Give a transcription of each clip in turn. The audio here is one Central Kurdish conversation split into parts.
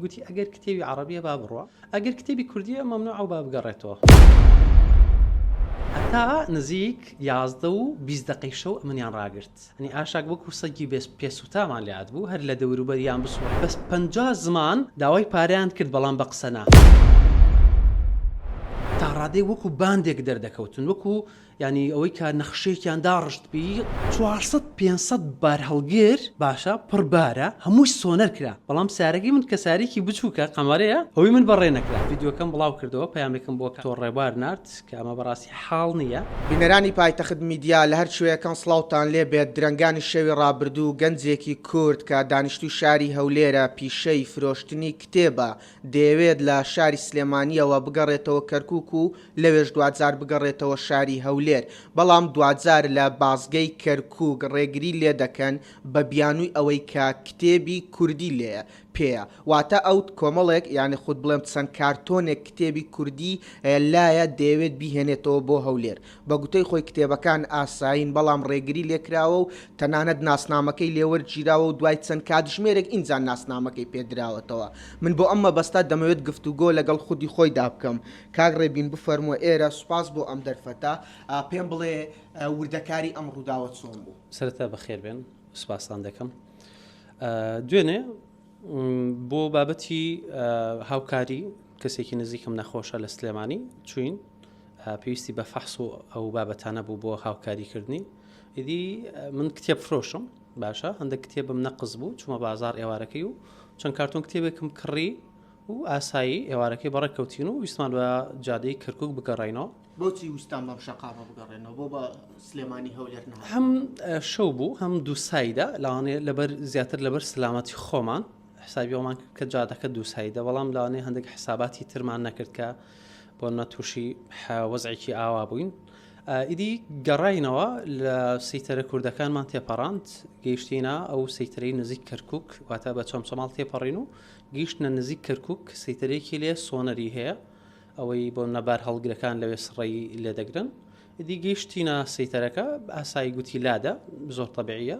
گوتی ئەگەر کتێبی عەڕەبیە با بڕوا ئەگەر کتێبی کوردیە مەمنوعە و با بگەڕێتەوە. هەتا نزیک 11 و 20 دەقەی شەو ئەمنیان ڕاگرت. یانی ئاشاک وەکو سەگی بێ پێسوتامان لێ هاتبوو هەر لە دەوروبەریان بسوڕێ بەس 50 زمان داوای پارەیان کرد بەڵام بە قسە نا. تا ڕادەی وەکو باندێک دەردەکەوتن وەکو یانی ئەوەی کە نەخشەیەکیان داڕشتبی 400 500 بارهەڵگر باشە پڕ بارە هەمووی سۆنەر کرا بەڵام سیارەکەی من کە سیارەیەکی بچووکە قەمەرەیە ئەوەی من بەڕێ نەکرا ڤیدیۆکەم بڵاو کردەوە پەیامێکم بۆ کاک ڕێبوار نارد کە ئەمە بەڕاستی حاڵ نییە. بینەرانی پایتەخت میدیا لە هەر کوێیەکەن سڵاوتان لێ بێت، درەنگانی شەوی ڕابردوو گەنجێکی کورد کە دانیشتووی شاری هەولێرە پیشەی فرۆشتنی کتێبە دەیەوێت لە شاری سلێمانییەوە بگەڕێتەوە کەرکوک و لەوێش دواجار بگەڕێتەوە شاری هەولێر، بەڵام دواجار لە بازگەی کەرکوک ڕێگری لێدەکەن بە بیانووی ئەوەی کە کتێبی کوردی لێیە پێیە، واتە ئەو کۆمەڵێک یانی خود بڵێم چەند کارتۆنێک کتێبی کوردی لایە دەیەوێت بیهێنێتەوە بۆ هەولێر. بە گوتەی خۆی کتێبەکان ئاسایین، بەڵام ڕێگری لێکراوە و تەنانەت ناسنامەکەی لێوەرگیراوە و دوای چەند کاتژمێرێک ئینجا ناسنامەکەی پێدراوەتەوە. من بۆ ئەم مەبەستە دەمەوێت گفتوگۆ لەگەڵ خودی خۆیدا بکەم. کاک ڕێبین بفەرمووە ئێرە، سوپاس بۆ ئەم دەرفەتە. پێم بڵێ وردەکاری ئەم ڕووداوە چۆن بوو؟ سەرەتا بەخێربێن، سوپاستان دەکەم. دوێنێ بۆ بابەتی هاوکاری کەسێکی نزیکم نەخۆشە لە سلێمانی چوین پێویستی بە فەحس و ئەو بابەتانە بوو بۆ هاوکاریکردنی ئیدی من کتێب فرۆشم باشە هەندێک کتێبم نەقز بوو چوومە بازار ئێوارەکەی و چەند کارتۆن کتێبێکم کڕی و ئاسایی ئێوارەکەی بەڕێکەوتین و ویستمان بە جادەی کەرکک بگەڕینەوە بۆچی ویستان بەم شەقامە بگەڕێنەوە بۆ بە سلێمانی هەولێر نەهاتن؟ هەم شەو بوو هەم دووسایدە لەوانەیە لەبەر زیاتر لەبەر سلامەتی خۆمان حسابی ئەومان کرد کە جادەکە دووسایدە بەڵام لەوانەیە هەندێک حساباتی ترمان نەکرد کە بۆ نە تووشی وەزعێکی ئاوا بووین ئیدی گەڕاینەوە لە سیتەرە کوردەکانمان تێپەڕاند گەیشتینە ئەو سیتەرەی نزیک کەرکک واتە بە چەمچەماڵ تێپەڕین و گەیشتنە نزیک کەرکک سیتەرێکی لێ سۆنەری هەیە ئەوەی بۆ نە بار هەڵگرەکان لەوێ سڕی لێدەگرن ئیدی گەیشتینە سەیتەرەکە ئاسایی گوتی لادە زۆر تەبیعیە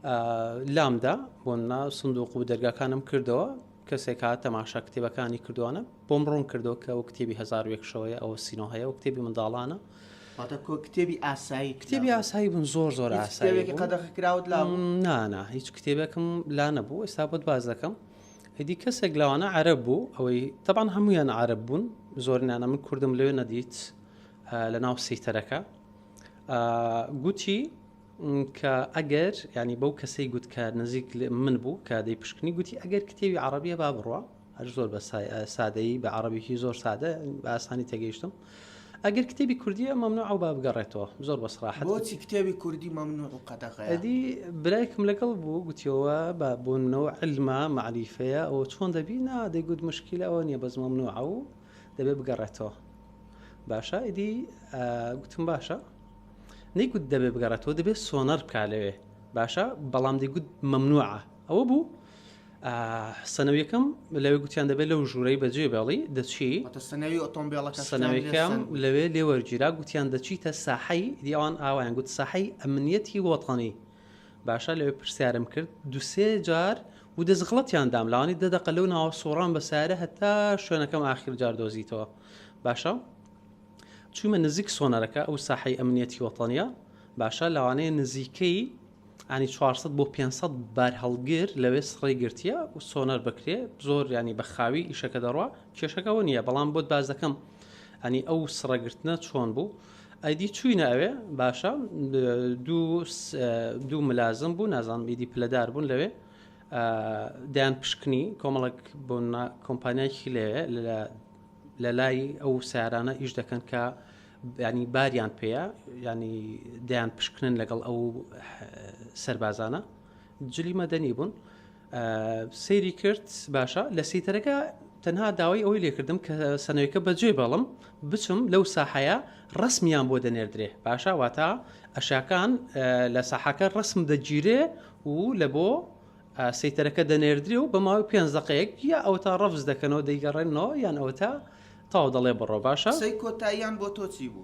لامدا بۆ نا سندوق و دەرگاکانم کردەوە کەسێک هات تەماشا کتێبەکانی کردوانە بۆم ڕوون کردەوە کە ئەو کتێبی 1001 شەوەیە ئەوە سینۆ هەیە و کتێبی منداڵانە واتە کۆ کتێبی ئاسایی کتێبی ئاسایی بوون زۆر زۆر ئاسایی کتێبێکی قەدەغە کراوت لا نانا هیچ کتێبێکم لا نەبوو ئێستا بۆت باز دەکەم ئیدی کەسێک لەوانە عەرەب بوو ئەوەی تەبان هەمویان عەرەب بوون زۆرینانە من کوردم لەوێ نەدیت لە ناو سیتەرەکە گوتی کە ئەگەر ینی بەو کەسەی گوت کە نزیک من بوو کە دەی پشکنی گوتی ئەگەر کتێبی عربیە با بڕە هەر زۆر بە سادەیی بە عربیکی زۆر سادە بە ئاسانی تێگەیشتم ئەگەر کتێبی کوردیە مەمنوع و با بگەڕێتەوە زۆر بە سراحەت بۆچی کتێبی کوردی مەمنوع و قەدەغەیە ئەدی برایکم لەگەڵ بوو گوتیەوە بە بۆنەوە علمە معریفەیە ئەوە چۆن دەبی نا دەیگوت مشکیلە ئەوە نییە بەس مەمنوعە و دەبێ بگەڕێتەوە باشە ئیدی گوتم باشە نەیگوت دەبێ بگەڕێتەوە دەبێت سۆنەر بکا لەوێ باشە بەڵام دەیگوت مەمنوعە ئەوە بوو سەنەویەکەم لەوێ گوتیان دەبێت لەو ژوورەی بەجێ بێڵی دەچی سەنەوی ئۆتۆمبیلەکە سەنەویەکەم لەوێ لێوەرگیرا گوتیان دەچیتە ساحەی دیوان ئاوایان گوت ساحەی ئەمنیەتی وەتەنی باشە لەوێ پرسیارم کرد دوسێ جار و دەستغڵەتیان دام لاوانی دە دەقە لەو ناوە سوڕان بە سارە هەتا شوێنەکەم ئاخیر جار دۆزیتەوە باشە چوومە نزیک سۆنەرەکە ئەو ساحەی ئەمنیەتی وەتەنیە باشە لەوانەیە نزیکەی ینی 400 بۆ 500 بارهەڵگر لەوێ سڕی گرتیە و سۆنەر بکرێ زۆر ینی بە خاوی ئیشەکە دەڕوا کێشەکەەوە نییە بەڵام بۆت باز دەکەم ئەنی ئەو سڕەگرتنە چۆن بوو ئەیدی چوینە ئەوێ باشە دوو دوو ملازم بوو نازانم ئیدی پلەدار بوون لەوێ دەیان پشکنی کۆمەڵک بۆ کۆمپانیایکی لەوێ لە لای ئەو سیارانە ئیش دەکەن کە ینی باریان پێەیە ینی دەیان پشکنن لەگەڵ ئەو سەربازانە جلی مەدەنی بوون سەیری کرد باشە لە سیتەرەکە تەنها داوای ئەوەی لێکردم کە سەنەوەکە بەجێ بەڵم بچم لەو ساحەیە ڕسمیان بۆ دەنێردرێ باشە واتە ئەشاکان لە ساحەکە ڕسم دەگیرێ و لە بۆ سیتەرەکە دەنێردرێ و بە ماوەی پێنج دقەیەک یا ئەوە تا ڕەفز دەکەنەوە دەیگەڕێنەوە یان ئەوە تا تاو دەڵێ بڕۆ باشە قسەی کۆتاییان بۆ تۆ چی بوو؟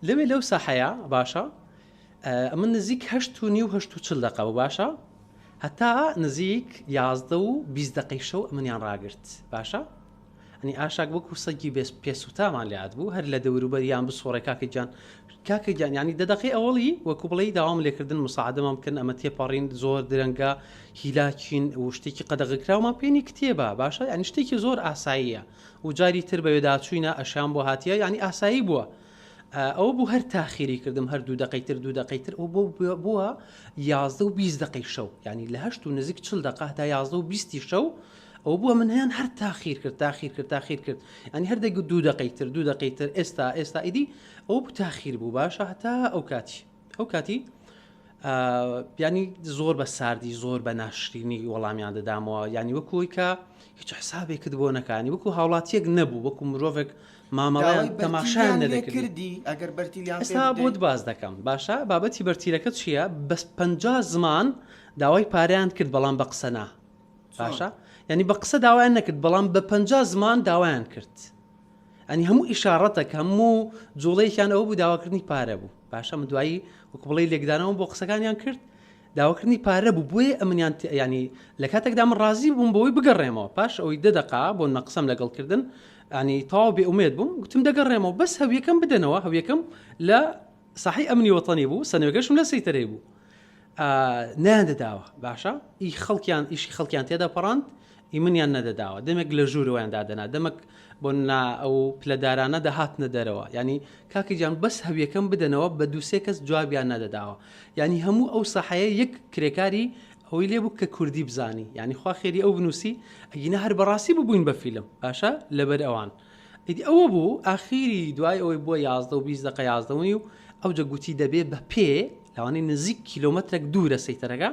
لەوێ لەو ساحەیە باشە ئەمن نزیک هەشت و نیو هەشت و چل دەقە بوو باشە. هەتا نزیک 11 و 20 دقەی شەو ئەمنیان ڕاگرت باشە ئەنی ئاشاک وەکو سەگی بێس پێسوتامان لێهات بوو هەر لە دەوروبەریان بسوڕێ کاکە گیان کاکە گیان یانی دە دەقەی ئەوەڵی وەکو بڵێی داوام لێکردن مساعدەمان بکەن ئەمە تێپەڕین زۆر درەنگە هیلاکین و شتێکی قەدەغەکراومان پێنی کتێبە باشە یانی شتێکی زۆر ئاساییە و جاری تر بەوێداچوینە ئەشیان بۆ هاتیە یانی ئاسایی بووە ئەوە بوو هەر تاخیری کردم هەر دوو دەقەی تر دوو دەقەی تر ئەو بۆ بووە یازدە و 20 دەقەی شەو یانی لە هەشت و نزیک چل دەقە هەتا یازدە و بیستی شەو ئەوە بووە من هەیان هەر تاخیر کرد تاخیر کرد تاخیر کرد ینی هەر دەگوت دوو دەقەی تر دوو دەقەی تر ئێستا ئێستا ئیدی ئەو بوو تاخیر بوو باشە هەتا ئەو کاتی ئەو کاتی ینی زۆر بە ساردی زۆر بە ناشرینی وەڵامیان دەدامەوە ینی وەکوی کە هیچ حسابێکت بۆ نەکانی وەکو هاوڵاتیەک نەبوو وەکو مرۆڤێک مامەڵیان تەماشایان نەدەکردی ئەگەر بەرتیلیان ئێستا بۆت باس دەکەم باشە بابەتی بەرتیلەکە چییە بەس پ زمان داوای پارەیان کرد بەڵام بە قسە نا باشە یعنی بە قسە داوایان نەکرد بەڵام بە 50 زمان داوایان کرد ئەنی هەموو ئیشاڕەتەک هەموو جوڵەیەکیان ئەوە بوو داواکردنی پارە بوو باشە من دوایی وەکو بڵێی لێکدانەوەم بۆ قسەکانیان کرد داواکردنی پارە بوو بۆیە ئەمنیان ینی لە کاتێکدا من ڕازی بووم بۆی بگەڕێمەوە پاش ئەوەی دە دەقا بۆ نەقسەم لەگەڵ کردن ینی تەواو بێ ئومێد بووم گوتم دەگەڕێمەوە بەس هەویەکەم بدەنەوە هەویەکەم لە ساحی ئەمنی وەتەنی بوو سەنەوەکەشم لە سەیتەرەی بوو نەیان دەداوە باشە ئی خەڵکیان ئیشی خەڵکیان تێدا پەڕاند ئی منیان نەدەداوە دەمێک لە ژوورەوەیان دادەنا دەمەک بۆ نا ئەو پلەدارانە دەهاتنە دەرەوە ینی کاکە گیان بەس هەویەکەم بدەنەوە بە دووسێ کەس جوابیان نەدەداوە ینی هەموو ئەو سەحەیە یەک کرێکاری ئەوەی لێ بوو کە کوردی بزانی ینی خوا خێری ئەو بنووسی ئەگینە هەر بەڕاستی ببووین بە فیلم باشە لەبەر ئەوان ئیدی ئەوە بوو ئاخیری دوای ئەوەی بووە 11 و 20 دقە 11 و نیو ئەوجە گوتی دەبێ بە پێ لەوانەیە نزیک کیلۆمەترێک دوورە سەیتەرەکە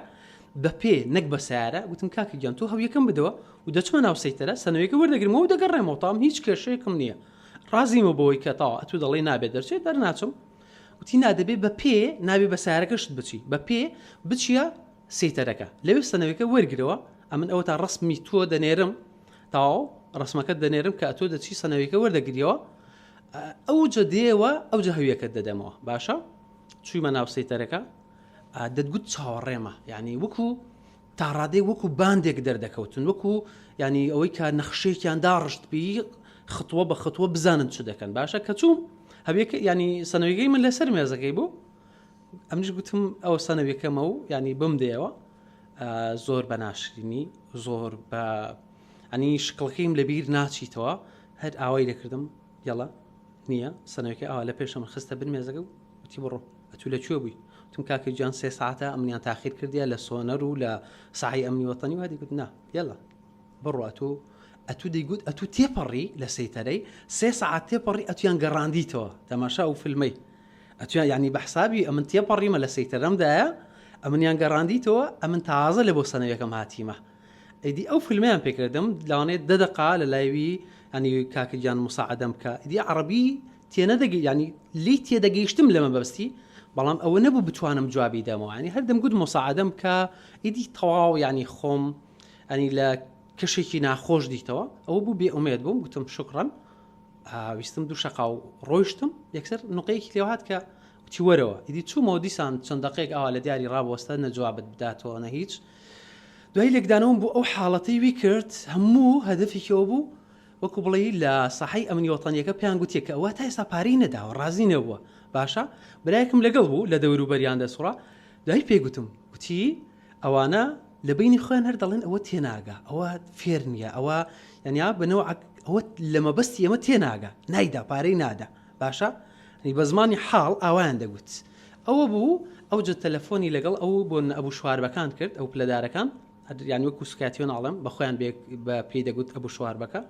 بە پێ نەک بە سیارە گوتم کاکە گیان تۆ هەویەکەم بدەوە و دەچمە ناو سەیتەرە سەنەوەیەکە وەردەگرمەوە و دەگەڕێمەوە تام هیچ کێشەیەکم نییە ڕازیمە بەوەی کە تاوا ئەتوو دەڵێی نابێت دەرچێت دەرناچم وتی نا دەبێ بە پێ نابێ بە سیارەکەشت بچی بە پێ بچیە سەیتەرەکە لەوێ سەنەوەکە وەرگرەوە ئەمن ئەوە تا ڕسمی تۆ دەنێرم تاو ڕسمەکەت دەنێرم کە ئەتۆ دەچی سەنەوەکە وەردەگریەوە ئەوجە دێوە ئەوجە هەویەکەت دەدەمەوە باشە چوویمە ناو سەیتەرەکە دەتگوت چاوەڕێمە یعنی وەکو تاڕادەی وەکو باندێک دەردەکەوتن وەکو ینی ئەوەی کە نەخشێکیان داڕشت بی خطوە بە خطوە بزانن چ دەکەن باشە کە چووم هەویەکە ینی سەنەویەکەی من لەسەر مێزەکەی بوو ئەمنیش گوتم ئەوە سەنەویەکەمە و ینی بمدەیەوە زۆر بە ناشرینی زۆر بە ئەنی شکڵەکەیم لەبیر ناچیتەوە هەر ئاوای دەکردم یاڵا نییە سەنەوەکە ئاوا لە پێشم خستە بن مێزەکە و وتی بڕۆ ئەتوو لە کوێ بووی وتم کاکە گیان سێ ساعتە ئەمنیان تاخیر کردیە لە سۆنەر و لە ساحەی ئەمنی وەتەنی وادی گوت نا یەلا بڕۆ ئەتوو ئەتوو دەیگوت ئەتوو تێپەڕی لە سەیتەرەی سێ ساعت تێپەڕی ئەتویان گەڕاندیتەوە تەماشا ئەو فیلمەی ئەتویان یعنی بە حسابی ئەمن تێپەڕیمە لە سەیتەرەمدایە ئەمنیان گەڕاندیتەوە ئەمن تازە لە بۆ سەنەویەکەم هاتیمە ئیدی ئەو فیلمەیان پێکردم لەوانەیە دە دەقا لە لایوی ینی کاکە گیان مساعدەم بکە ئیدی عەڕەبی تێنەدەگەی ینی لێی تێدەگەیشتم لە مەبەستی بەڵام ئەوە نەبوو بتوانم جوابی دەمەوە ینی هەر دەمگوت مساعدەم بکە ئیدی تەواو ینی خۆم ئەنی لە کەشێکی ناخۆش دیتەوە ئەوە بوو بێ ئومێد بووم گوتم شکڕەن ویستم دوو شەقاو ڕۆیشتم یەکسەر نقەیەکی لێوات کە وتی وەرەوە ئیدی چوومەوە دیسان چەند دەقێک ئاوا لە دیاری ڕابوەستە نە جوابت بداتەوە نە هیچ دوای لێکدانەوەم بۆ ئەو حاڵەتەی وی کرد هەموو هەدەفێکی ئەوە بوو وەکو بڵێی لە ساحەی ئەمنی وەتەنیەکە پێیان گوتیە کە ئەوە تا ئێستا پارەی نەداوە ڕازی نەبووە باشە برایەکم لەگەڵ بوو لە دەوروبەریان دەسوڕا دوای پێی گوتم گوتی ئەوانە لە بینی خۆیان هەر دەڵێن ئەوە تێناگا ئەوە فێر نییە ئەوە یعنی بەنەوە ئەوە لە مەبەستی ئێمە تێناگا نایدا پارەی نادا باشە ینی بە زمانی حاڵ ئاوایان دەگوت ئەوە بوو ئەوجە تەلەفۆنی لەگەڵ ئەو بۆ ئەبوو شواربەکان کرد ئەو پلەدارەکان یان وەکو سوکاتیۆن ئاڵم بە خۆیان بە پێی دەگوت ئەبوو شواربەکە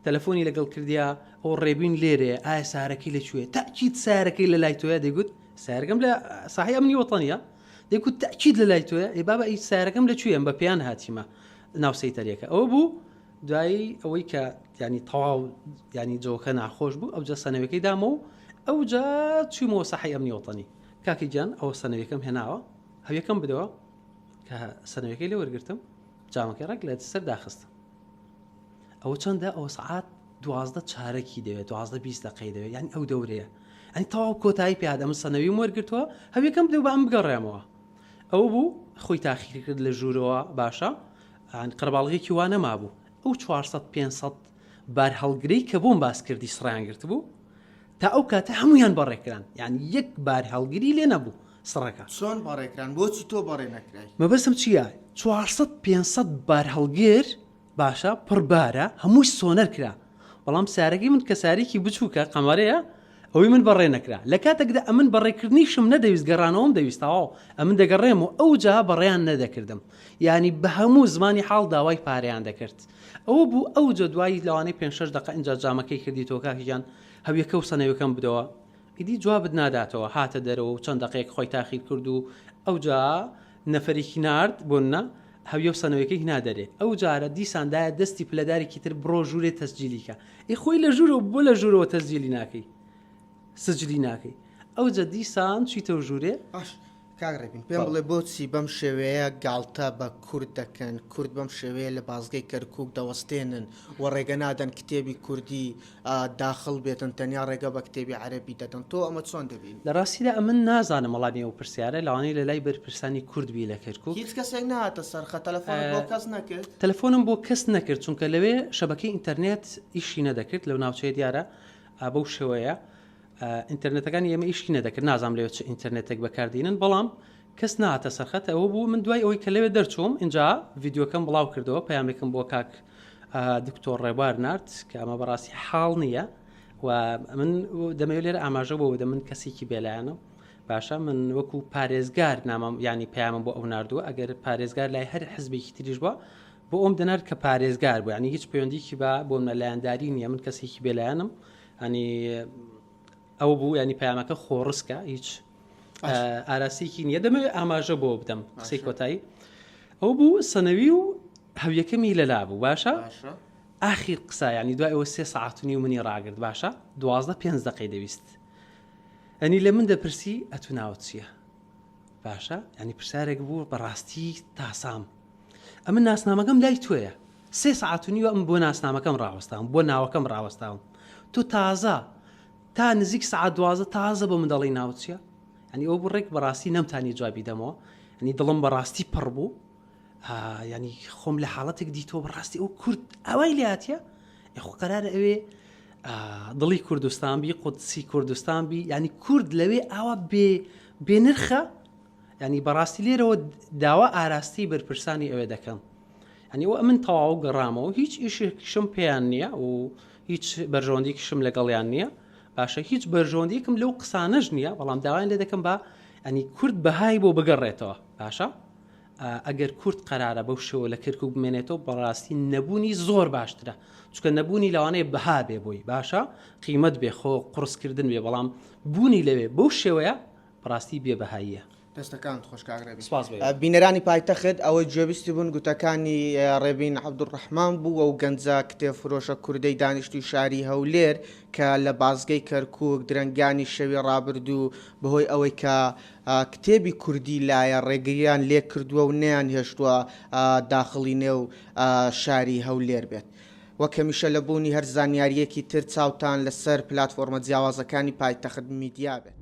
تەلەفۆنی لەگەڵ کردیا ئەو ڕێبین لێرێ ئایا سارەکەی لەکوێ تاکیت سارەکەی لە لای تۆیە دەگوت سارەکەم لە ساحی ئەمنی وەتەنیە دەگوت تاکیت لە لای تۆیە ئێ بابا ئی سارەکەم لەکوێ بە پێیان هاتیمە ناو سەیتەرێکە ئەوە بوو دوایی ئەوەی کە ینی تەواو ینی جۆکە ناخۆش بوو ئەوجا سەنەوەکەی دامە و ئەوجا چوومەوە سەحی ئەمنی وەتەنی کاکی گیان ئەوە سەنەوەکەم هێناوە هەویەکەم بدەوە کە سەنەوەکەی لێ وەرگتم جامەکەی ڕێک لە سەر داخستم ئەوە چەندە ئەوە سەعات دوازدە چارەکی دەوێت دوازدە 20 دقەی دەوێت یعنی ئەو دەورەیە ئەنی تەواو کۆتایی پێ ئەمن سەنەویم وەرگتووە هەویەکەم بدەوە بە ئەم بگەڕێمەوە. ئەوە بوو خۆی تاخیر کرد لە ژوورەوە باشە قەرەباڵغێکی وا نەمابوو ئەو 400 500 بارهەڵگرەی کە بۆم باس کردی سڕیان گرتبوو تا ئەو کاتە هەمویان بەڕێکران یان یەک بار هەڵگری لێ نەبوو سڕەکە. چۆن بەڕێکران بۆچی تۆ بەڕێ نەکرای؟ مەبەستم چییە 400 500 بارهەڵگر باشە پڕ بارە هەمووی سۆنەر کرا بەڵام سارەکەی من کە سارێکی بچووکە قەمەرەیە ئەوەی من بەڕێ نەکرا لە کاتێکدا ئەمن بەڕێکردنیشم نەدەویست گەڕانەوەم دەویست تەواو ئەمن دەگەڕێم و ئەوجا بەڕێیان نەدەکردم یانی بە هەموو زمانی حاڵ داوای پارەیان دەکرد ئەوە بوو ئەوجا دوایی لەوانەیە پێنج شەش دەقە ئینجا جامەکەی کردیتەوە کاکە گیان هەویەکە و سەنەویەکەم بدەوە ئیدی جوابت ناداتەوە هاتە دەرەوە و چەند دەقەیەک خۆی تاخیر کرد و ئەوجا نەفەرێکی نارد بۆ منە هەویە و سەنەویەکەی هینا دەرێ ئەو جارە دیسان دایە دەستی پلەدارێکی تر بڕۆ ژوورێ تەسجیلی کە ئێ خۆی لە ژوورەوە بۆ لە ژوورەوە تەسجیلی ناکەی سجلی ناکەی ئەوجا دیسان چیتەوە ژوورێ باش کاک ڕێبین پێم بڵێ بۆچی بەم شێوەیە گاڵتە بە کورد دەکەن کورد بەم شێوەیە لە بازگەی کەرکوک دەوەستێنن و ڕێگە نادەن کتێبی کوردی داخڵ بێتن تەنیا ڕێگە بە کتێبی عەرەبی دەدەن تۆ ئەمە چۆن دەبینی؟ لە ڕاستیدا ئەمن نازانم وەڵامی ئەو پرسیارە لەوانەیە لە لای بەرپرسانی کورد بی لە کەرکوک. هیچ کەسێک نەهاتە سەر خەت تەلەفۆنت بۆ کەس نەکرد؟ تەلەفۆنم بۆ کەس نەکرد چونکە لەوێ شەبەکەی ئینتەرنێت ئیشی نەدەکرد لەو ناوچەیە دیارە بەو شێوەیە ئینتەرنێتەکانی ئێمە ئیشی نەدەکرد نازانم لەوێ چ ئینتەرنێتێک بەکاردینن بەڵام کەس نەهاتە سەر خەت ئەوە بوو من دوای ئەوەی کە لەوێ دەرچووم ئینجا ڤیدیۆکەم بڵاو کردەوە پەیامێکم بۆ کاک دکتۆر ڕێبوار نارد کە ئەمە بەڕاستی حاڵ نییە و من دەمەوێت لێرە ئاماژە بۆ بدەم من کەسێکی بێلایەنم باشە من وەکو پارێزگار نامەم ینی پەیامم بۆ ئەو ناردووە ئەگەر پارێزگار لای هەر حزبێکی تریش بووە بۆ ئەوم دەنارد کە پارێزگار بوو ینی هیچ پەیوەندیکی بە بۆ منە لایەنداری نییە من کەسێکی بێلایەنم ینی ئەوە بوو ینی پەیامەکە خۆڕسکە هیچ ئاراسیکی نییە دەمەوێت ئاماژە بۆ بدەم قسەی کۆتایی ئەو بوو سەنەوی و هەویەکەمی لەلا بوو باشە ئاخیر قسە ینی دوای ئەوە سێ سەعات و نیو منی ڕاگرت باشە دوازدە پێنج دقەی دەویست ئەنی لە من دەپرسی ئەتو ناوت چییە باشە ینی پرسیارێک بوو بەڕاستی تاسام ئەمن ناسنامەکەم لای تۆیە سێ سەعات و نیوە ئەم بۆ ناسنامەکەم ڕاوەستاوم بۆ ناوەکەم ڕاوەستاوم تۆ تازە تا نزیک سەعات 12 تازە بە من دەڵێی ناوت چییە ینی ئەو بڕێک بەڕاستی نەمتانی جوابی دەمەوە ینی دڵم بەڕاستی پڕ بوو ینی خۆم لە حاڵەتێک دیتەوە بەڕاستی ئەو کورد ئەوای لاتە خۆ قەرارە ئەوێ دڵی کوردستان بی قودسی کوردستان بی ینی کورد لەوێ ئاوا بێ بێنرخە یانی بەڕاستی لێرەوە داوا ئاراستی بەرپرسانی ئەوێ دەکەم ئەنی ئەوە من تەواو گەڕامەوە هیچ ئیشێکیشم پێیان نییە و هیچ بەرژەوەندیکیشم لەگەڵیان نییە باشە هیچ بەرژەوەندیکم لەو قسانەش نییە بەڵام داوایان لێ دەکەم بە ئەنی کورد بەهای بۆ بگەڕێتەوە باشە ئەگەر کورد قەرارە بەو شێوە لە کەرکک بمێنێتەوە بەڕاستی نەبوونی زۆر باشترە چونکە نەبوونی لەوانەیە بەها بێ بۆی باشە قیمەت بێ خۆ قڕسکردن بێ بەڵام بوونی لەوێ بەو شێوەیە بەڕاستی بێ بەهاییە. دەستەکانت خۆش کاک ڕێبین. سپاس بۆ ئێوە. بینەرانی پایتەخت ئەوەی گوێبیستی بوون گوتەکانی ڕێبین عەبدولڕەحمان بوو ئەو گەنجە کتێبفرۆشە کوردەی دانیشتووی شاری هەولێر کە لە بازگەی کەرکووک درەنگانی شەوی ڕابردوو بەهۆی ئەوەی کە کتێبی کوردی لایە ڕێگریان لێکردووە و نەیانهێشتووە داخڵی نێو شاری هەولێر بێت. وەک هەمیشە لە بوونی هەر زانیارییەکی تر چاوتان لەسەر پلاتفۆرمە جیاوازەکانی پایتەخت میدیا بێت.